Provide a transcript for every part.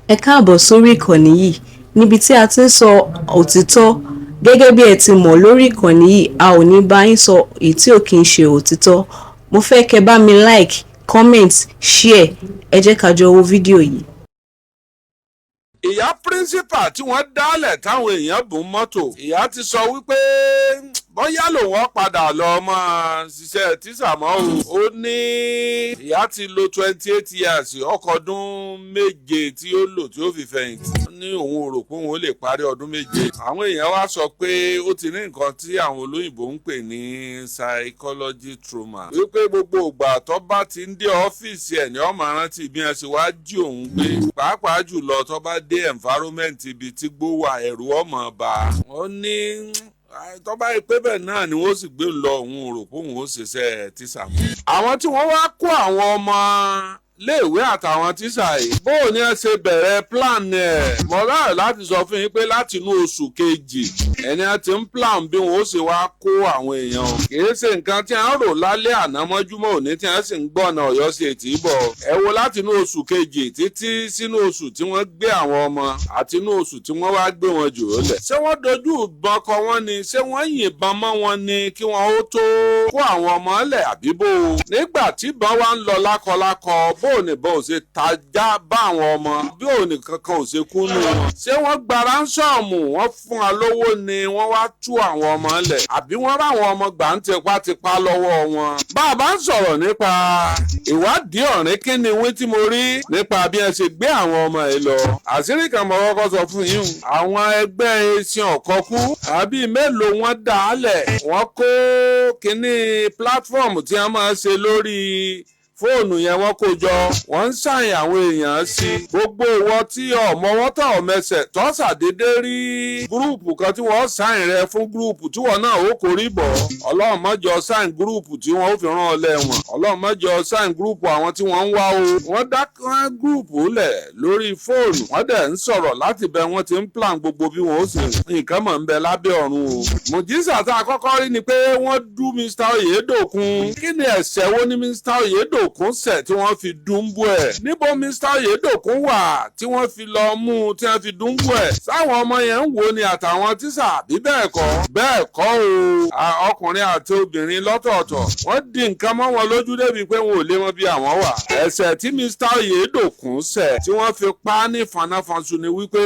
Ẹ káàbọ̀ sórí ìkànnì yìí níbi tí a ti ń sọ òtítọ́. Gẹ́gẹ́ bí ẹ ti mọ̀, lórí ìkànnì yìí, a ò ní bá yín sọ èyí tí ò kí ń ṣe òtítọ́. Mo fẹ́ kẹ́ bá mi like, comment, share. Ẹ jẹ́ ká jọ wo fídíò yìí. Ìyá principal tí wọ́n dálẹ̀ táwọn èèyàn bùn mọ́tò, ìyá ti sọ wípé bóyá lòun ó padà lọ máa ṣiṣẹ́ tíṣà mọ́ o. Ó ní ìyá ti lo 28 years, ọkọ̀ ọdún 7 tí ó lò tí ó fi fẹ̀yìntì. Ó ní òun ò rò pé òun ó lè parí ọdún 7. Àwọn èèyàn wá sọ pé ó ti ní nǹkan tí àwọn olóyìnbó ń pè ní psychology trauma, wípé gbogbo ìgbà tó bá ti ń dé ọ́fíìsì ẹ̀ ní ó máa rántí bí wọ́n ṣe wá jí òun gbé, pàápàá jùlọ tó bá dé environment ibi tí gbó wà, ẹ̀rù ó máa bà. Ó ní tó bá pé bẹ́ẹ̀ náà ni wọ́n sì gbé lọ, òun rò pé òun ó ṣiṣẹ́ tíṣà mọ́. Àwọn tí wọ́n wá kó àwọn ọmọ léèwé àtàwọn tíṣà yìí, bóò ní ẹ ṣe bẹ̀rẹ̀ plan ẹ̀? Mo ráyè láti sọ fún yín pé láti inú oṣù kejì ẹni a ti ń plan bí wọn ó ṣe wá kó àwọn èèyàn o. Kì í ṣe nǹkan tí a ń rò lálẹ́ àná mọ́júmọ́ òní tí a sì ń gbọ́nà Ọ̀yọ́ sí ètí bọ̀. Ẹ wo láti inú oṣù kejì títí sínú oṣù tí wọ́n gbé àwọn ọmọ àti inú oṣù tí wọ́n wá gbé wọn jù ó lẹ̀. Ṣé wọ́n dojú ìbọn kọ wọ́n ni? Ṣé wọ́n yìnbọn mọ́ wọn ni kí wọ́n ó tó kó àwọn ọmọ lẹ̀, àbí bó o? Nígbà tí ìbọn wá ń lọ lákọlákọ, bó o nìbọn ò ṣe tajá bá àwọn ọmọ, bí ò ní kankan ò ṣe kú nù wọn? Ṣé wọ́n gba ransom, wọ́n fún wa lówó ni wọ́n wá tú àwọn ọmọ lẹ̀, àbí wọ́n rá àwọn ọmọ gbà ń tipátipá lọ́wọ́ wọn? Bá a bá ń sọ̀rọ̀ nípa ìwádìí ọ̀rìn kíni wí tí mo rí nípa bí ẹ ṣe gbé àwọn ọmọ yìí lọ, àṣírí kan mo kọ́kọ́ sọ fún yín. Àwọn ẹgbẹ́ ẹṣin ọ̀kọ́kú àbí mélòó wọn dà á lẹ̀, wọ́n kó kínní platform tí wọ́n máa ń ṣe lórí fóònù yẹn, wọ́n kó jọ, wọ́n ń ṣàyàn àwọn èèyàn sí gbogbo ìwọ tí ọmọ wọn tọ̀ mẹsẹ̀ tó ṣàdédé rí group kan tí wọ́n sign rẹ fún group tí wọ́n náà ó kórí bọ̀. Ọlọ́run má jọ̀ọ́ sign group tí wọ́n ó fi rán ọ lẹ́wọ̀n. Ọlọ́run má jọ̀ọ́ sign group àwọn tí wọ́n ń wá o. Wọ́n dá group lẹ̀ lórí fóònù, wọ́n dẹ̀ ń sọ̀rọ̀ láti bẹ, wọ́n ti ń plan gbogbo bí wọ́n ó sì nǹkan mọ̀ ń bẹ lábẹ́ ọ̀run o. Mùjísà tá a kọ́kọ́ rí ni pé wọ́n dú Mr Oyèdòkun. Kí ni ẹ̀ṣẹ̀ wo ni Mr Oyèdòkun ṣẹ̀ tí wọ́n fi dúnbú ẹ̀? Níbo Mr Oyèdòkun wà tí wọ́n fi lọ mú un tí wọ́n fi dúnbú ẹ̀? Sáwọn ọmọ yẹn ń wo ni àtàwọn tíṣà, bí bẹ́ẹ̀ kọ́? Bẹ́ẹ̀ kọ́ o. Ọkùnrin àti obìnrin lọ́tọ̀ọ̀tọ̀, wọ́n di nǹkan mọ́ wọn lójú débi pé wọn ò lé wọn bí àwọn wà. Ẹ̀ṣẹ̀ tí Mr Oyèdòkun ṣẹ̀ tí wọ́n fi pa á ní fanáfanṣu ni wípé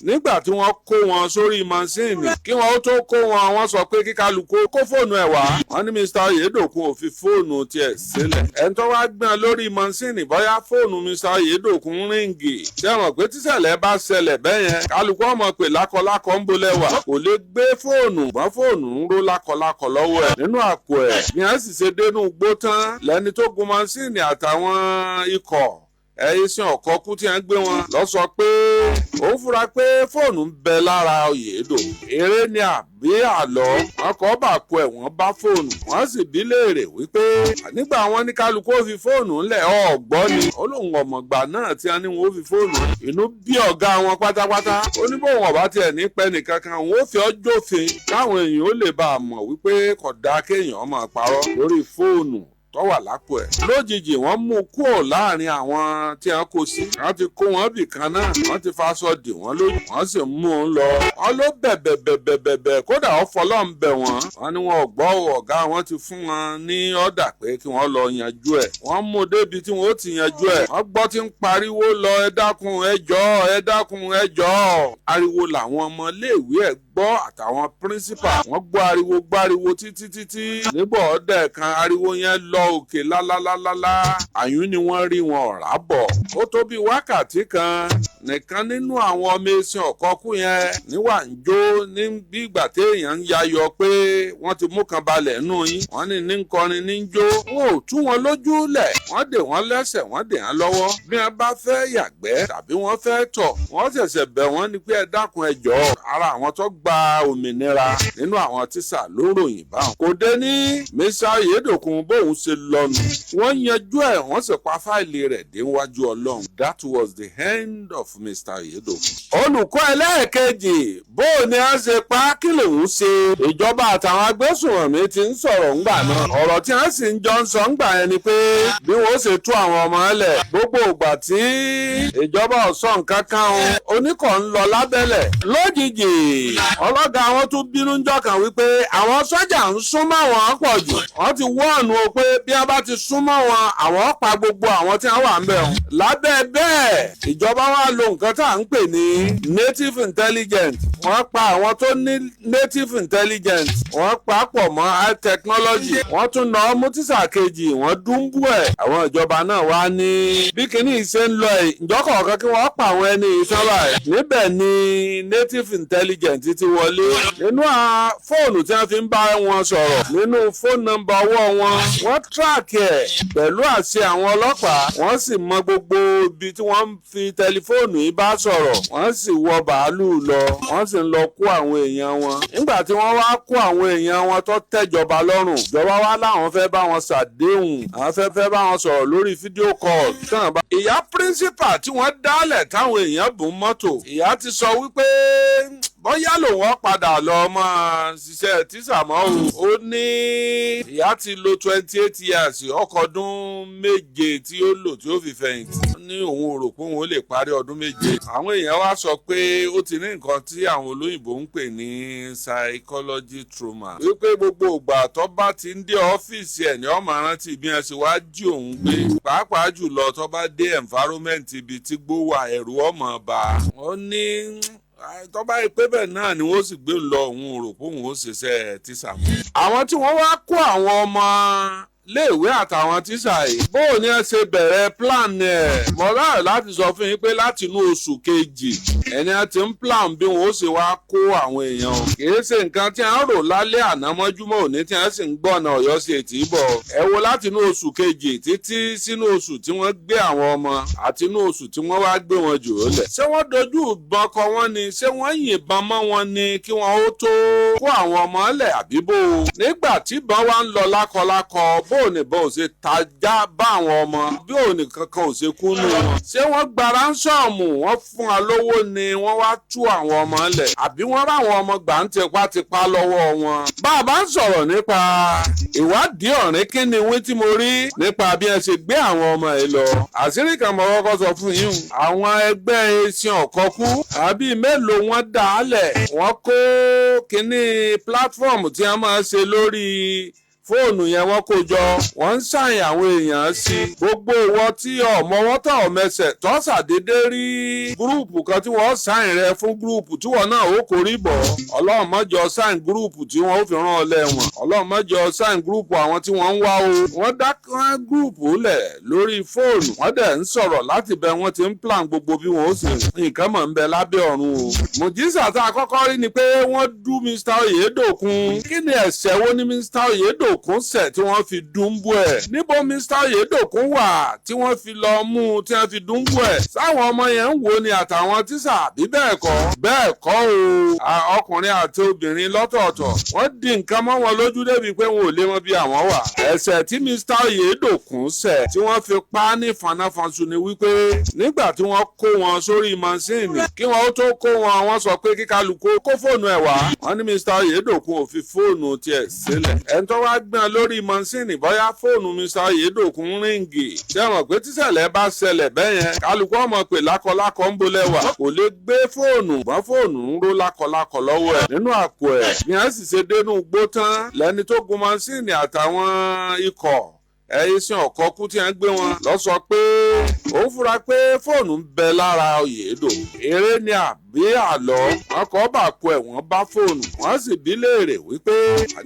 nígbà tí wọ́n kó wọn sórí mọ́ṣíìnì, kí wọ́n ó tó kó wọn, wọ́n sọ pé kíkálukú kó fóònù ẹ̀ wá. Wọ́n ní Mr Oyèdòkun ò fi fóònù tiẹ̀ sílẹ̀. Ẹni tó wá gbọ́n lórí mọ́ṣíìnì, bóyá fóònù Mr Oyèdòkun ring. Ṣé wọn pé tíṣẹ̀lẹ̀ bá ṣẹlẹ̀ bẹ́yẹn, kálukú ọmọ pè lákọlákọ ń bolẹ̀ wà, kò lè gbé fóònù bọ́n, fóònù ń ró lákọlákọ lọ́wọ́ ẹ̀ nínú àpò ẹ̀. Bí wọ́n sì ṣe dénú gbó tán, lẹ́ni tó gun mọ́ṣíìnì àtàwọn ikọ̀ ẹ̀yìn ọ̀kọ́kú tí wọ́n gbé wọn lọ sọ pé òun fura pé fóònù ń bẹ lára Oyèdò. Eré ni àbí àlọ́? Wọn kọ́ bà kó ẹ̀, wọ́n bá fóònù, wọ́n sì bí léèrè wípé nígbà wọn ní kálukú ó fi fóònù ńlẹ̀, ọ̀gbọ́n ni ó lóun ọ̀mọ̀gbà náà tí wọ́n ní wọn ó fi fóònù. Inú bí ọ̀gá wọn pátápátá. Ó ní bóun ọ̀bá tiẹ̀ ní pẹ́ nìkankan, òun ó fi ọjọ́ òfin káwọn èèyàn ó lè bá a mọ̀ wípé kò dáa kéèyàn máa parọ́ lórí fóònù tó wà lápò ẹ̀. Lójijì, wọ́n mú un kúrò láàrin àwọn tí wọ́n kó sí. Wọ́n ti kó wọn bì kan náà, wọ́n ti faṣọ dì wọ́n lójú, wọ́n sì mú un lọ. Wọ́n ló bẹ̀bẹ̀ bẹ̀bẹ̀ bẹ̀bẹ̀, kódà ó fọlọ́ ń bẹ̀ wọ́n. Wọ́n ní wọn ò gbọ́. Ọ̀gá wọn ti fún wọn ní ọ̀dà pé kí wọ́n lọ yanjú ẹ̀. Wọ́n mú un débi tí wọ́n ó ti yanjú ẹ̀. Wọ́n gbọ́ tí ń pariwo lọ, "Ẹ dákun, ẹ jọ̀ọ́, ẹ dákun, ẹ jọ̀ọ́." Ariwo làwọn ọmọléèwé ẹ̀ gbọ́ àtàwọn principal. Wọ́n gbọ́ ariwo, gbáriwo títí títí. Nígbà ọ̀dẹ̀ kan, ariwo yẹn lọ òkè lálálálálá. Àyún ni wọ́n rí wọn ọ̀rá bọ̀. Ó tó bí wákàtí kan nìkan nínú àwọn ọmọ ẹ̀sìn ọ̀kọ́kú yẹn níwà ń jó ní bí ìgbà téèyàn ń yayọ̀ pé wọ́n ti mú kan balẹ̀ nù yín. Wọ́n ní ní kọrin, ní jó. Wọn ò tú wọn lójú lẹ̀, wọ́n dè wọ́n lẹ́sẹ̀, wọ́n dè wọ́n lọ́wọ́. Bí wọ́n bá fẹ́ yàgbẹ́ tàbí wọ́n fẹ́ tọ̀, wọ́n ṣẹ̀ṣẹ̀ bẹ̀ wọ́n ní pé, "Ẹ dákun, ẹ jọ̀ọ́." Ara àwọn tó gba òmìnira nínú àwọn tíṣà ló ròyìn báwọn. Kò dé ní Mr Oyèdòkun bóun ṣe lọ́nu. Wọ́n yanjú ẹ̀, wọ́n sì pa fáìlì rẹ̀ déwájú Ọlọ́run. That was the end of Mr Oyèdòkun. Olùkọ́ ẹlẹ́ẹ̀kejì, bó ni a ṣe pa, kí lòun ṣe? Ìjọba àtàwọn agbésùnmọ̀mí ti ń sọ̀rọ̀ ńgbà náà. Ọ̀rọ̀ tí wọ́n sì ń jọ ń sọ ńgbà yẹn ni pé bí wọ́n ṣe tú àwọn ọmọ ẹlẹ̀. Gbogbo ìgbà tí ìjọba ọ̀sán nǹkan kan o, oníkọ̀ ń lọ lábẹ́lẹ̀. Lójijì, ọlọ́gà wọn tún bínú ń jọkàn wípé àwọn sọ́jà ń súnmọ́ wọn pọ̀ jù. Wọ́n ti wọ́ọ̀nù o pé bí wọ́n bá ti súnmọ́ wọn, àwọn pa gbogbo àwọn tí wọ́n wà ń bẹ̀ wọn. Lábẹ́ bẹ́ẹ̀, ìjọba wa lo nǹkan tá à ń pè ní native intelligence. Wọ́n pa àwọn tó ní native intelligence, wọ́n pa pọ̀ mọ́ high technology. Wọ́n tún nà ọ́ mú tíṣà kejì, wọ́n dúnbú ẹ̀. Àwọn ìjọba náà wá ní bí kinní ṣe ń lọ ẹ̀, ìjọ kọ̀ọ̀kan kí wọ́n pa àwọn ẹni ìsanra ẹ̀. Níbẹ̀ ni native intelligence ti wọlé. Nínú fóònù tí wọ́n fi ń bá wọn sọ̀rọ̀, nínú phone number ọwọ́ wọn, wọ́n track ẹ̀ pẹ̀lú àṣẹ àwọn ọlọ́pàá. Wọ́n sì mọ gbogbo ibi tí wọ́n ń fi tẹlifóònù yìí bá sọ̀rọ̀. Wọ́n sì wọ bàálù lọ, wọ́n sì ń lọ kó àwọn èèyàn wọn. Nígbà tí wọ́n wá kó àwọn èèyàn wọn tó tẹ̀jọba lọ́rùn, ìjọba wá láwọn fẹ́ bá wọn ṣàdéhùn, àwọn fẹ́ bá wọn sọ̀rọ̀ lórí video call. Ìyá principal tí wọ́n dálẹ̀ táwọn èèyàn bùn mọ́tò, ìyá ti sọ wípé bóyá lòun ó padà lọ máa ṣiṣẹ́ tíṣà mọ́ o. Ó ní ìyá ti lo 28 years, ọkọ̀ ọdún 7 tí ó lò tí ó fi fẹ̀yìntì. Ó ní òun ò rò pé òun ó lè parí ọdún 7. Àwọn èèyàn wá sọ pé ó ti ní nǹkan tí àwọn olóyìnbó ń pè ní psychology trauma, wípé gbogbo ìgbà tó bá ti ń dé ọ́fíìsì ẹ̀ ní ó máa rántí bí wọ́n ṣe wá jí òun gbé, pàápàá jùlọ tó bá dé environment ibi tí gbó wà, ẹ̀rù ọmọ bá. Ó ní tó bá yẹ pé bẹ́ẹ̀ náà ni wọ́n sì gbé lọ, òun rò pé òun ó ṣiṣẹ́ tíṣà mọ́. Àwọn tí wọ́n wá kó àwọn ọmọ léèwé àtàwọn tíṣà yìí, bóò ní ẹ ṣe bẹ̀rẹ̀ plan ẹ̀? Mo ráyè láti sọ fún yín pé láti inú oṣù kejì ẹni a ti ń plan bí wọn ó ṣe wá kó àwọn èèyàn o. Kìí ṣe nǹkan tí a ń rò lálẹ́ àná mọ́júmọ́ òní tí a sì ń gbọ́nà Ọ̀yọ́ sí ètí bọ̀. Ẹ wo láti inú oṣù kejì títí sínú oṣù tí wọ́n gbé àwọn ọmọ àti inú oṣù tí wọ́n wá gbé wọn jù ó lẹ̀. Ṣé wọ́n dojú ìbọn kọ wọ́n ni? Ṣé wọ́n yìnbọn mọ́ wọn ni kí wọ́n ó tó kó àwọn ọmọ lẹ̀ àbíbò? Nígbà tí ìbọn wa ń lọ lákọlákọ, bó nìbọn ò ṣe tajá bá àwọn ọmọ, bí òní kankan ò ṣe kú nù wọn? Ṣé wọ́n gba ransom, wọ́n fún wa lówó ni wọ́n wá tú àwọn ọmọ lẹ̀, àbí wọ́n rá àwọn ọmọ gbà ń tipátipá lọ́wọ́ wọn? Bá a bá ń sọ̀rọ̀ nípa ìwádìí ọ̀rìn kíni wí tí mo rí nípa bí ẹ ṣe gbé àwọn ọmọ ẹ lọ, àṣírí kan mo kọ́kọ́ sọ fún yín. Àwọn ẹgbẹ́ ẹṣin ọ̀kọ́kú àbí mélòó wọn dà á lẹ̀, wọ́n kó kínní platform tí wọ́n máa ṣe lórí fóònù yẹn, wọ́n kó jọ, wọ́n ń ṣàyàn àwọn èèyàn sí gbogbo ìwọ tí ọmọ wọn tọ̀ ọmẹsẹ̀ tó ṣàdédé rí group kan tí wọ́n sign rẹ fún group tí wọ́n náà ó kórí bọ̀. Ọlọ́run mọ́jọ sign group tí wọ́n ó fi rán ọ lẹ́wọ̀n. Ọlọ́run mọ́jọ sign group àwọn tí wọ́n ń wá o. Wọ́n dá group lẹ̀ lórí fóònù, wọ́n dẹ̀ ń sọ̀rọ̀ láti bẹ, wọ́n ti ń plan gbogbo bí wọ́n ó sì nǹkan mọ̀ ń bẹ lábẹ́ ọ̀run o. Mùjísà tá a kọ́kọ́ rí ni pé wọ́n dú Mr Oyèdòkun. Kí ni ẹ̀ṣẹ̀ wo ni Mr Oyèdòkun ṣẹ̀ tí wọ́n fi dúnbú ẹ̀? Níbo Mr Oyèdòkun wà tí wọ́n fi lọ mú un tí wọ́n fi dúnbú ẹ̀? Sáwọn ọmọ yẹn ń wo ni àtàwọn tíṣà, bí bẹ́ẹ̀ kọ́? Bẹ́ẹ̀ kọ́ o. Ọkùnrin àti obìnrin lọ́tọ̀ọ̀tọ̀, wọ́n di nǹkan mọ́ wọn lójú débi pé wọn ò lè mọ bí àwọn wà. Ẹ̀ṣẹ̀ tí Mr Oyèdòkun ṣẹ̀ tí wọ́n fi pa á ní fanáfanṣu ni wípé nígbà tí wọ́n kó wọn sórí mọ́ṣíìnì, kí wọ́n ó tó kó wọn, wọ́n sọ pé kíkálukú kó fóònù ẹ̀ wá. Wọ́n ní Mr Oyèdòkun ò fi fóònù tiẹ̀ sílẹ̀. Ẹni tó wá gbọ́n lórí mọ́ṣíìnì, bóyá fóònù Mr Oyèdòkun ring. Ṣé wọn pé tíṣẹ̀lẹ̀ bá ṣẹlẹ̀ bẹ́yẹn, kálukú ọmọ pè lákọlákọ ń bolẹ̀ wà, kò lè gbé fóònù bọ́n, fóònù ń ró lákọlákọ lọ́wọ́ ẹ̀ nínú àpò ẹ̀. Bí wọ́n sì ṣe dénú gbó tán, lẹ́ni tó gun mọ́ṣíìnì àtàwọn ikọ̀ ẹ̀yìn sí ọ̀kọ́kú tí wọ́n gbé wọn lọ sọ pé òun fura pé fóònù ń bẹ lára Oyèdò. Eré ni àbí àlọ́? Wọn kọ́ bà kó ẹ̀, wọ́n bá fóònù. Wọ́n sì bí léèrè wípé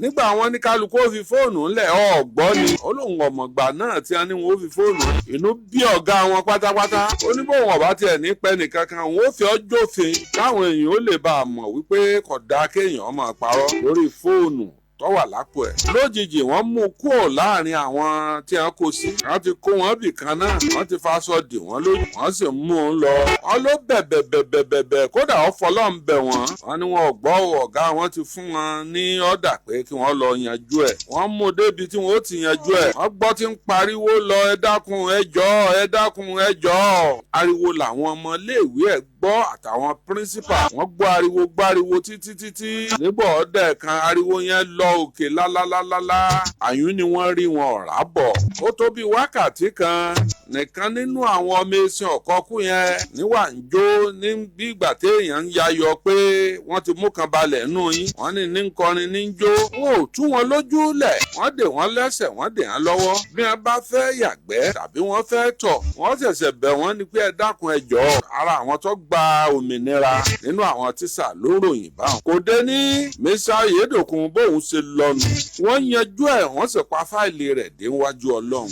nígbà wọn ní kálukú ó fi fóònù ńlẹ̀, ọ̀gbọ́n ni ó lóun ọ̀mọ̀gbà náà tí wọ́n ní wọn ó fi fóònù. Inú bí ọ̀gá wọn pátápátá. Ó ní bóun ọ̀bá tiẹ̀ ní pẹ́ nìkankan, òun ó fi ọjọ́ òfin káwọn èèyàn ó lè bá a mọ̀ wípé kò dáa kéèyàn máa parọ́ lórí fóònù tó wà lápò ẹ̀. Lójijì, wọ́n mú kúrò láàrin àwọn tí wọ́n kó sí. Wọ́n ti kó wọn bì kan náà, wọ́n ti faṣọ dì wọ́n lójú, wọ́n sì mú un lọ. Wọ́n ló bẹ̀bẹ̀ bẹ̀bẹ̀ bẹ̀bẹ̀, kódà ó fọlọ́ ń bẹ̀ wọ́n. Wọ́n ní wọn ò gbọ́. Ọ̀gá wọn ti fún wọn ní ọ̀dà pé kí wọ́n lọ yanjú ẹ̀. Wọ́n mú débi tí wọ́n ó ti yanjú ẹ̀. Wọ́n gbọ́ tí ń pariwo lọ, "Ẹ dákun, ẹ jọ̀ọ́, ẹ dákun, ẹ jọ̀ọ́." Ariwo làwọn ọmọléèwé ẹ̀ gbọ́ àtàwọn principal. Wọ́n gbọ́ ariwo gbáriwo títí títí. Nígbà ọ̀dẹ̀ kan, ariwo yẹn lọ. Lọ òkè lálálálálá, àyún ni wọ́n rí wọn ọ̀rá bọ̀. Ó tó bí wákàtí kan nìkan nínú àwọn ọmọ ẹ̀sìn ọ̀kọ́kú yẹn níwà ń jó ní bí ìgbà téèyàn ń yayọ pé wọ́n ti mú kan balẹ̀ nù yín. Wọ́n ní ní ń kọrin, ní ń jó. Wọn ò tú wọn lójú lẹ̀, wọ́n dè wọ́n lẹ́sẹ̀, wọ́n dè wọ́n lọ́wọ́. Bí wọ́n bá fẹ́ yàgbẹ́ tàbí wọ́n fẹ́ tọ̀, wọ́n ṣẹ̀ṣẹ̀ bẹ̀ wọ́n ní pé ẹ dákun, ẹ jọ̀ọ́. Ara àwọn tó gba òmìnira nínú àwọn tíṣà ló ròyìn báwọn. Kò dé ní Mr. Oyedokun bóun ṣe lọ́nu, wọ́n yanjú ẹ̀, wọ́n sì pa fáìlì rẹ̀ déwájú Ọlọ́run.